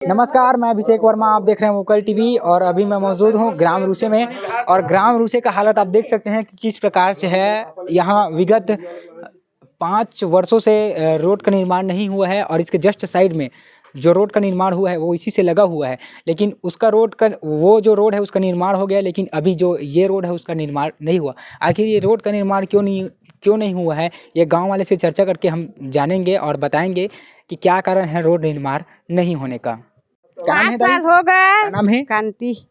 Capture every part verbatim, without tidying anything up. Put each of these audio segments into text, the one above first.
नमस्कार, मैं अभिषेक वर्मा, आप देख रहे हैं वोकल टीवी और अभी मैं मौजूद हूँ ग्राम रूसे में। और ग्राम रूसे का हालत आप देख सकते हैं कि किस प्रकार से है। यहाँ विगत पाँच वर्षों से, अ, रोड का निर्माण नहीं हुआ है और इसके जस्ट साइड में जो रोड का निर्माण हुआ है वो इसी से लगा हुआ है, लेकिन उसका रोड का, वो जो रोड है उसका निर्माण हो गया, लेकिन अभी जो ये रोड है उसका निर्माण नहीं हुआ। आखिर ये रोड का निर्माण क्यों नहीं, क्यों नहीं हुआ है, ये गाँव वाले से चर्चा करके हम जानेंगे और बताएंगे कि क्या कारण है रोड निर्माण नहीं होने का। क्या नाम है पाँच दाई? साल हो गए। क्या नाम है? कांति।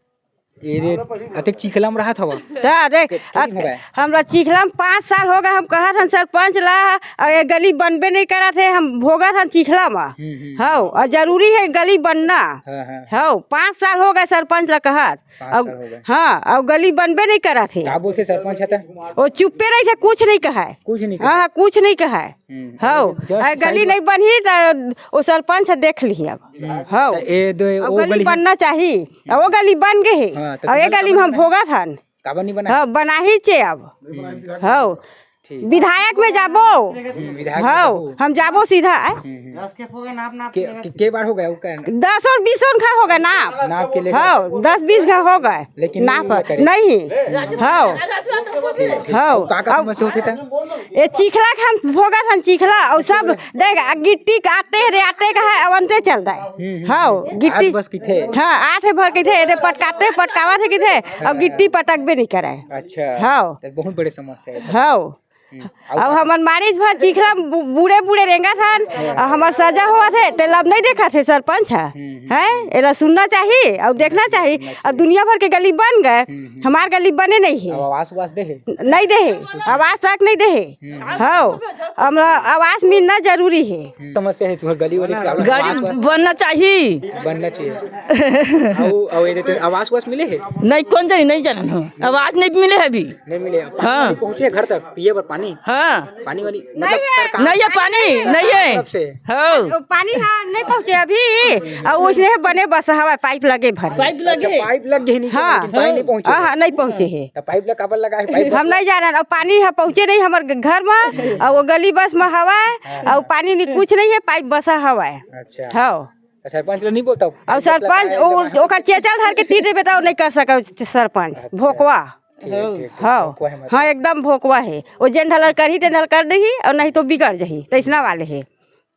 ये रे, अतेक चिखला में रहत हवा। त देख, के-, कइसे अत-, हो गए? हमरा चिखला में पाँच साल हो गए, हम कहत हन सरपंच ला, अउ ये गली बनबे नहीं करत हे, हम भोगत हन चिखला में। हम्म, हम्म। हौ, अउ जरूरी हे गली बनना। हाँ, हाँ। हौ, पाँच साल हो गए सरपंच ला कहत। पाँच अउ, साल हो गए। हाँ, अउ गली बनबे नहीं करत हे। का बोलथे सरपंच ह त? वो चुप्पे रहिथे, कुछ नहीं कहय। कुछ नहीं हाँ, कहय। हाँ, कुछ नहीं कहय। हम्म। हौ, just अउ गली side नहीं बनही त वो सरपंच ह देख लिही अब। हम्म। हौ। त ए दो, अउ वो गली गली है? बनना चाही। अउ वो गली बन गे हे। हाँ, त अउ ये तुम्हारे गली में हम बना है? भोगत हन। काबर नहीं बना है? हाँ, बनाही चे अब। हम्म। हौ। ठीक। विधायक में जाबो। हम्म, विधायक में हौ, जाबो। हम जाबो सीधा, आय। हम्म, हम्म। के, के, के बार हो गया वो का? दस और बीस उनका हो गया ना। नाप के ले हौ, गए। दस बीस का हो गए। लेकिन ना नहीं पर, हुआ करे। नहीं। हौ। ठीक, ठीक। हौ। का, का अब समस्या होती था? ये चिखला के हम भोगत हन चिखला, अउ सब देख, आ गिट्टी काटते रे, आटे का है, अवंते चल रहा है। हम्म, हम्म, हौ, हम्म। गिट्टी। आठ बस की थे? हाँ, आठ भर की थे, एदे पटकाते, पटकावत हे की थे, अउ गिट्टी पटकबे नहीं करे। अच्छा। हौ। तो बहुत बड़े समस्या है। हौ। हम्म। अउ हमन मारिच भर चिखला बु-, बूड़े बूड़े रेंगत हन, अउ हमर सजा होवत हे, तेला अब नहीं देखत हे सरपंच ह। हम्म, हम्म, हैं? हम्म। एला सुनना चाही, अउ देखना चाही, सुनना अउ चाही। दुनिया भर के गली बन गए, हम्म, हम्म। हमार गली बने नहीं हे। अब आवास उवास दे हे? नहीं दे हे, आवास तक नहीं दे हे। हम्म। हौ, हमरा आवास मिलना जरूरी हे। हम्म। समस्या हे तुहर गली वाली problem? गली आवास बनना चाही। बनना चाहिए। अउ, अउ ये देते आवास उवास मिले हे? नहीं, कौन जानी, नहीं जानन हो। आवास नहीं मिले हे अभी। नहीं मिले। हाँ। पानी पहुँचे घर तक, पिए बर पानी? हाँ। पानी वाली, नहीं मतलब हे। सरकार नहीं हे पानी, नहीं हे। तरफ से? हाँ। पानी हाँ नहीं पहुँचे अभी, अउ उसने बने बस हवा पाइप लगे भर। पाइप लगे अच्छा, हे। पाइप लग गए नीचे, हाँ। लेकिन पानी नहीं पहुँचे। हाँ, हाँ, नहीं पहुँचे हे। तो पाइप लग काबर लगा है? पाइप हम बस नहीं जानन, अउ पानी ह पहुँचे नहीं हमर घर में, अउ वो गली बस में हवा, हाँ। अउ पानी नहीं, कुछ नहीं हे, पाइप बसा हवा। अच्छा। हाँ। तो सरपंच ला नहीं बोलता हूँ? अउ सरपंच, ओ-, ओकर चेचल धर के तीर देबे, तो नहीं कर सके सरपंच। अच्छा। भोकवा। ठीक, ठीक, ठीक। हाँ। भोकवा है मतलब। हाँ, एकदम भोकवा हे। वो जेन ढलर करही, तेन ढलर कर देही, अउ नहीं तो बिगड़ जही। तैसना वाले हे।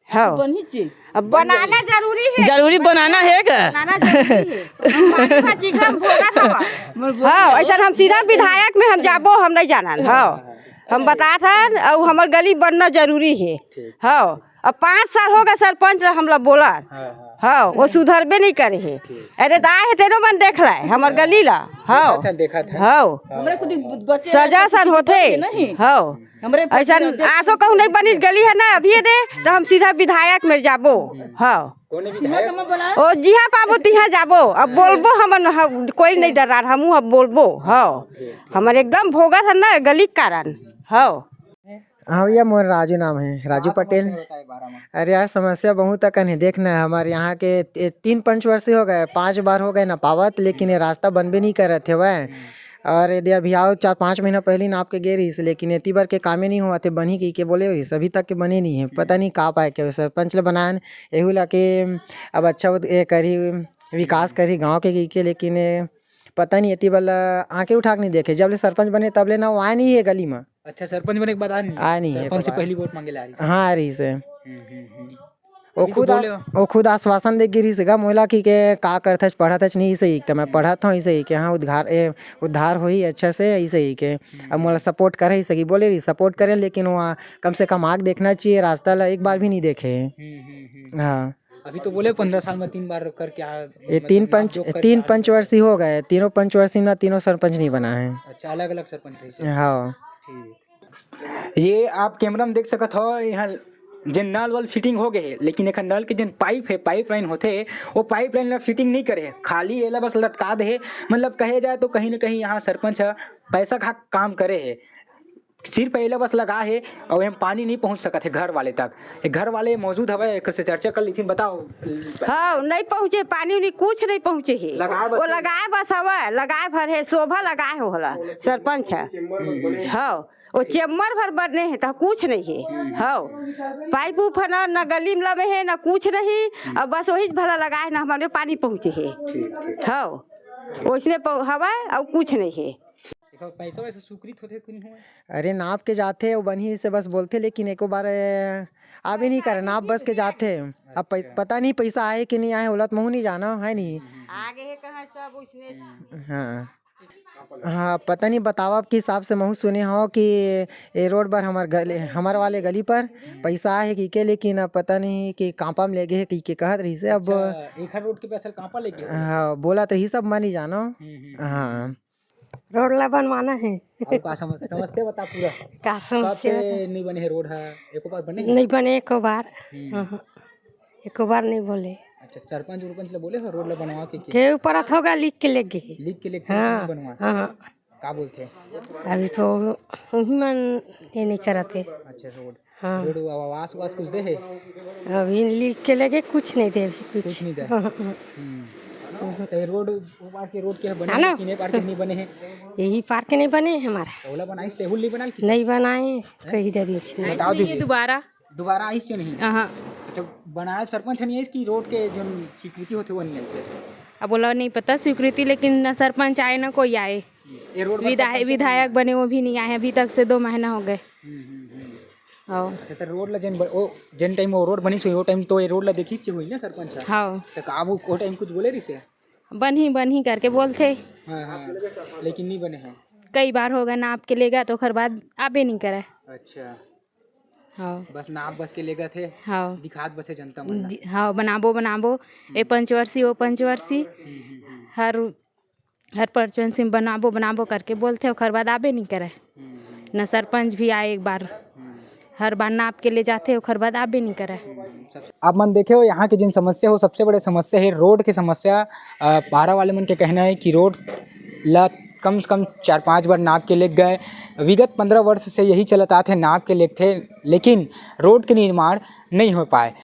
हाँ। बनही ची। अब बनाना जरूरी हे। जरूरी बनाना हे का? बनाना जरूरी हे। हम पानी भर चिखला में भोगत हवा। हाँ, ऐसा हम सीधा विधायक में हम जाबो, हम नहीं जानन। हाँ। हम बतात हन, अउ हमर गली बनना जरूरी हे। ठीक। हाँ। अब पाँच साल हो गए सरपंच ला हमला बोला। हाँ, हाँ। हाँ, वो सुधरबे नहीं करे हे। ठीक। अरे दाय हे, तेनो मन देख ले, हमर गली ला। हाँ। देखत हन, देखत हन। हाँ। हाँ। हमरे खुद बच्चे सजा रहते सन थे, होथे। नहीं। हाँ। हमरे ऐसन पति आसो कहूँ नहीं बनिस गली हे ना, अभी ये दे, तो हम सीधा विधायक में जाबो। हाँ। कौन है विधायक? ओ जिहाँ पाबो तिहाँ जाबो। अब बोलबो हमन, हम, कोई नहीं डरार, हमू अब बोलबो। हाँ। ठीक, ठीक। हमर एकदम भोगत हे ना गली के कारण। हाँ। हाँ भैया, मोर राजू नाम हे, राजू पटेल। अरे यार, समस्या बहुत अकन हे। देख ना, हमर यहाँ के ए-, तीन पंचवर्षीय हो गए, पाँच बार हो गए ना पावत, लेकिन ये रास्ता बनबे नहीं करत हे वह। और यदि अभी आओ, चार पाँच महीना पहले नाप के गे रहिस, लेकिन एती बर के कामे नहीं होवत हे, बनही कहिके बोले रहिस, अभी तक के बने नहीं हे। पता नहीं का पाए के सरपंच ल बनायन, एहू ला के अब अच्छा उद-, ए करही, विकास करही गाँव के कहिके, लेकिन ए, पता नहीं एती बर ल आँखें उठा के नहीं देखे। जब ले सरपंच बने तब ले ना वो आए नहीं हे गली में। अच्छा, सरपंच बने के बाद आए नहीं? आए नहीं हे सरपंच से पहली वोट मांगे ला रही। हाँ, आ रही से। हम्म, हम्म, हम्म। वो अभी तो खुद आ-, बोले हो। वो खुद आश्वासन दे गिरी से गा मोला कि के का करथस, पढ़त हस नहीं सही, तो मैं पढ़त हूँ सही के, हाँ, उद्धार, ए, उद्धार होही अच्छा से, ऐसे ही के। अब मोला सपोर्ट करे ही सही, बोले रही सपोर्ट करे, लेकिन वो कम से कम आग देखना चाहिए, रास्ता ला एक बार भी नहीं देखे। हम्म, हम्म, हम्म। हाँ। अभी तो बोले पन्द्रह साल में तीन बार करके आ, ये मतलब तीन आप पंच, जो करके तीन आ रहे हैं। पंचवर्षी हो गए, तीनों पंचवर्षी में तीनों सरपंच नहीं बना है। अच्छा, अलग-अलग सरपंच रहिस हे। हाँ। ठीक। ये आप कैमरा में देख सकत हो, यहाँ जेन नल वल फिटिंग हो गए हे, लेकिन एक नल के जेन पाइप हे, पाइप लाइन होथे, वो पाइप लाइन ला फिटिंग नहीं करे हे, खाली एला बस लटका दे हे। मतलब कहे जाए तो कहीं ना कहीं यहाँ सरपंच ह पैसा खा काम करे हे, सिर्फ एला बस लगा हे और एम पानी नहीं पहुँच सकत हे घर वाले तक। ये घर वाले मौजूद हवे, एक से चर्चा कर लीथिन, बताओ। हाँ, नहीं पहुँचे, पानी उनी कुछ नहीं पहुँचे हे। लगाए बस वो हे। लगाए बस हवे, लगाए भर हे, शोभा लगाए हो होला, सरपंच है। हम्म, हम्म। हाँ, वो चेम्बर भर बने हे, त कुछ नहीं हे। हव, पाइप उप ह न, न गली में लमे हे, न कुछ नहीं। अब बस वही भला लगाए, न हमर में पानी पहुँचे हे। ठीक, ठीक। हव, वैसने प-, हवय, अउ कुछ नहीं हे। एकर पैसा वैसा स्वीकृत होथे कि नहीं होय? अरे, नाप के जाथे, वो बनही से बस बोलथे, लेकिन एको बार, ए, आबे नहीं करे, नाप बस के जाथे। अब पै-, अच्छा। पता नहीं पैसा आए कि नहीं आए, ओला त महू नहीं जाना, है नहीं? आगे हे कहाँ सब उसने। हाँ। हाँ, पता नहीं, बतावा, आपके हिसाब से महू सुने हो कि ए रोड बर हमर गली, हमर वाले गली पर पैसा आहे कहिके, लेकिन अब पता नहीं कि कांपा में लेगे हे कहिके कहत रहिस हे। अब अच्छा, एखर रोड के पैसा कांपा लेगे हे? हाँ, बोलत रहिस, अब मैं नहीं जानो। हम्म, हम्म। हाँ। रोड ला बनवाना हे। अउ का समस-, समस्या बता पूरा। का कब समस्या से बता? नहीं बने हे रोड ह? एको बार बने हे? नहीं बने एको बार। हम्म। हाँ, हाँ। एको बार नहीं बोले। अच्छा, सरपंच उरपंच ला बोले हो रोड ला बनवा के, के? केहू परत होगा, लिख के लेगे हे। लिख के लेगे हे, हाँ, नहीं बनवा। हाँ, हाँ। का बोलथे? अभी तो उही मन ये नहीं करत हे। अच्छा, रोड। हाँ। रोड आवास वास कुछ दे हे? अभी लिख के लेगे, कुछ नहीं दे, अभी कुछ। कुछ नहीं दे। हाँ, हाँ। हम्म। तो ये रोड वो पार के रोड के बने हे ना? कि नहीं, पार के नहीं बने हे? यही पार के नहीं बने हे हमारा। तो ओला बनाइस, तेहू नहीं बनाल कि? नहीं बनाए, हैं? कहीं डरी से नहीं। बताओ दीदी। दोबारा दोबारा आइस क्यों नहीं? हाँ। अच्छा, बनाए सरपंच नहीं आइस कि रोड के जो स्वीकृति होथे वो नहीं आइस? अब ओला नहीं पता स्वीकृति, लेकिन ना सरपंच आए ना कोई आए। ये रोड बर विधायक, सरपंच नहीं विधायक आए? बने, वो भी नहीं आए, अभी तक से दो महीना हो गए। हम्म, हम्म, हम्म। हाँ। अच्छा, तो रोड ला जेन ब-, ओ, जेन टाइम वो रोड बनिस होही, वो टाइम तो ये रोड ला देखिस होही ना सरपंच ह? हाँ। तो का वो, वो टाइम कुछ बोले रहिस हे? बनही, बनही करके बोलथे। हाँ, हाँ, लेकिन नहीं बने हे। कई बार हो गए, नाप के लेगा तो ओकर बाद आबे नहीं करे। अच्छा। हाँ। बस नाप बस के लेगथे। हाँ। दिखात बस हे जनता मन ला। दि-, हाँ, बनाबो, बनाबो, ए हम्म। पंचवर्षी, ओ पंचवर्षी, हम्म, हम्म, हम्म। हर, हर पंचवर्षी में बनाबो, बनाबो करके बोलथे, ओकर बाद आबे नहीं करे। हम्म, हम्म। न सरपंच भी आए एक बार। हम्म। हर बार नाप के ले जाथे, ओकर बाद आबे नहीं करे। हम्म, सब आप मन देखे हो, यहाँ के जिन समस्या हो, सबसे बड़े समस्या हे रोड के समस्या। अ, पारा वाले मन के कहना हे कि रोड ला कम से कम चार पांच बार नाप के लेग गए। विगत पंद्रह वर्ष से यही चलत आत हे, नाप के लेगथे, लेकिन रोड के निर्माण नहीं हो पाए।